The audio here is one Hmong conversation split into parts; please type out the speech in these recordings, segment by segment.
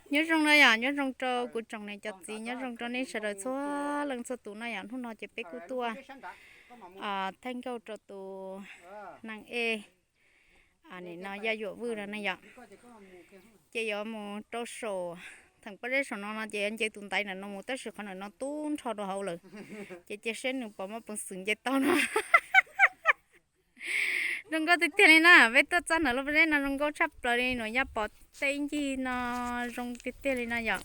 Nyob zoo no yom, nyob zoo rau kuv tsoom niam cov txiv, nyob zoo rau nej sawv daws txhua leej txhua tus no yom. Hnub no ces peb kuj tuaj thaij nkauj rau tus neeg ej, nim no Yaj Yuam Vwj no ne yom. Ces yuav mus rau saum theem pob zeb saum no no ces yuav nce tus ntaiv ntawm no mus tab sis qhov ntawm no tub nrho rau hauv lawm, ces cia seb nws puas muaj peev xwm nce tau no. Zoo nkauj tiag tiag li na, peb tuaj txog ntawm lub pob zeb no zoo nkauj tshaj plaws li, nws yaj pom tej ncig no zoo tiag tiag li no yom.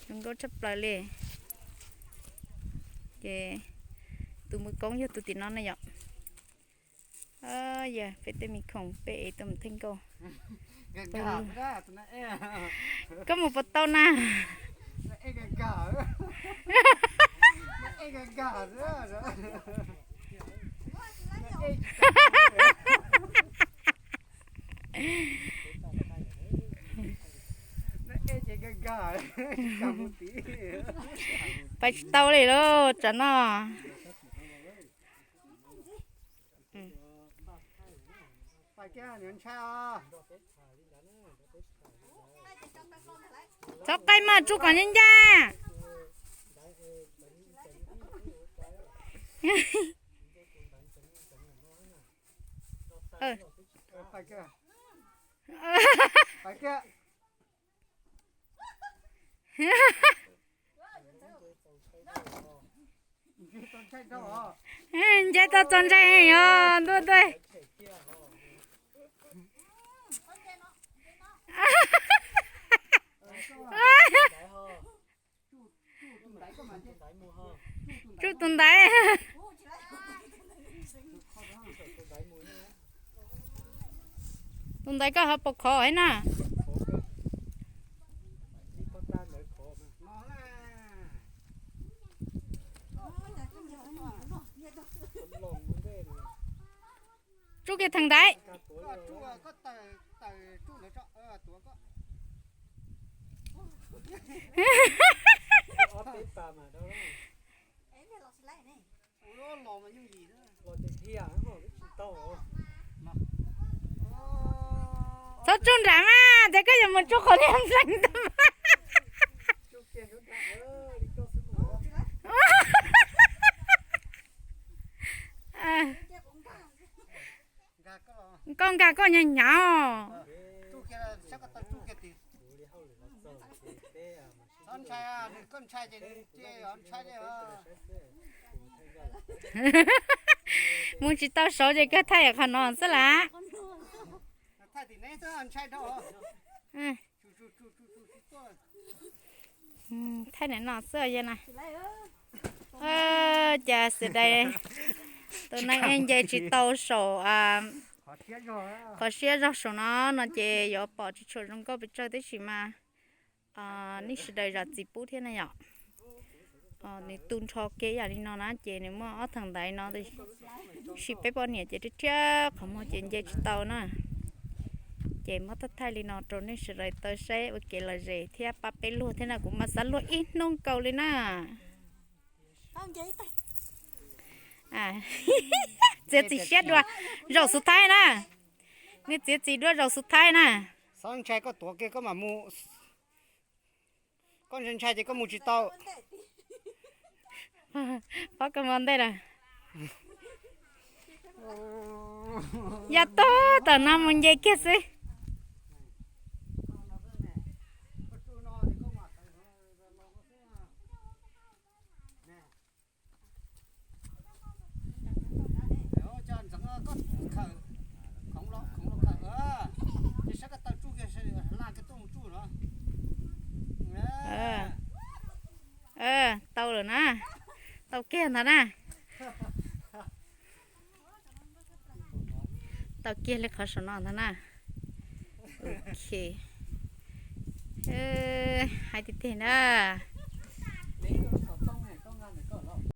Zoo nkauj tshaj plaws li. Ces tus mus koob yog tus tim no ne yom. Yog peb tej me khoom peb ev tuaj mus theej nkauj. Koj mus puas tau na? Pais tsis tau li lauj tsam no. Txhob qaij maj tsuj kom ncaj ncaj. Nce tau txaus ntshai os ntuj ntuj. Tsuj tus ntaiv. Tus ntaiv koj ho puas khov na? Tsuj kiag theem ntaiv. Txhob tsuj nram mas ces koj yuav mus tsuj qhov niag nplees ntawd mas. Koj nkag koj hnyav hnyav. Mus tsis tau saud ces koj thaij qhov no xwb las. Thaij nim no xwb na. Cas xia dais tus neeg ej nce tsis tau saum qhov siab zog saum no no ces yuav pom tsis tshua zoo nkauj pes tsawg tab sis mas nej sawv daws zam txim pub thiab na yom. Nws tu nrho kev yam li no na ces nws muaj ob theem ntaiv no, tab sis peb poj niam ces rhiab rhiab qhov muag ces nce tsis tau na. Ces muab thaij thaij li no rau nej sawv daws tau saib ua kev lom zem thiab pab peb luag thiab na, kuv mas xav luag ib hnub nkaus li na. Txiav txim siab dua zaum xub thaib na. Nej txiav txim dua zaum xub thaib na. Txhob ntshai, koj tuav kiag koj mam mus. Koj ntshai ntshai ces koj mus tsis tau. Pab koj mus ntej lawm. Yog tub tam no mus nce kiag xwb. Tau lawm na, tau kiag ntag na. Tau kiag li qhov saum no ntag na. Ok. Hais tiag tiag na,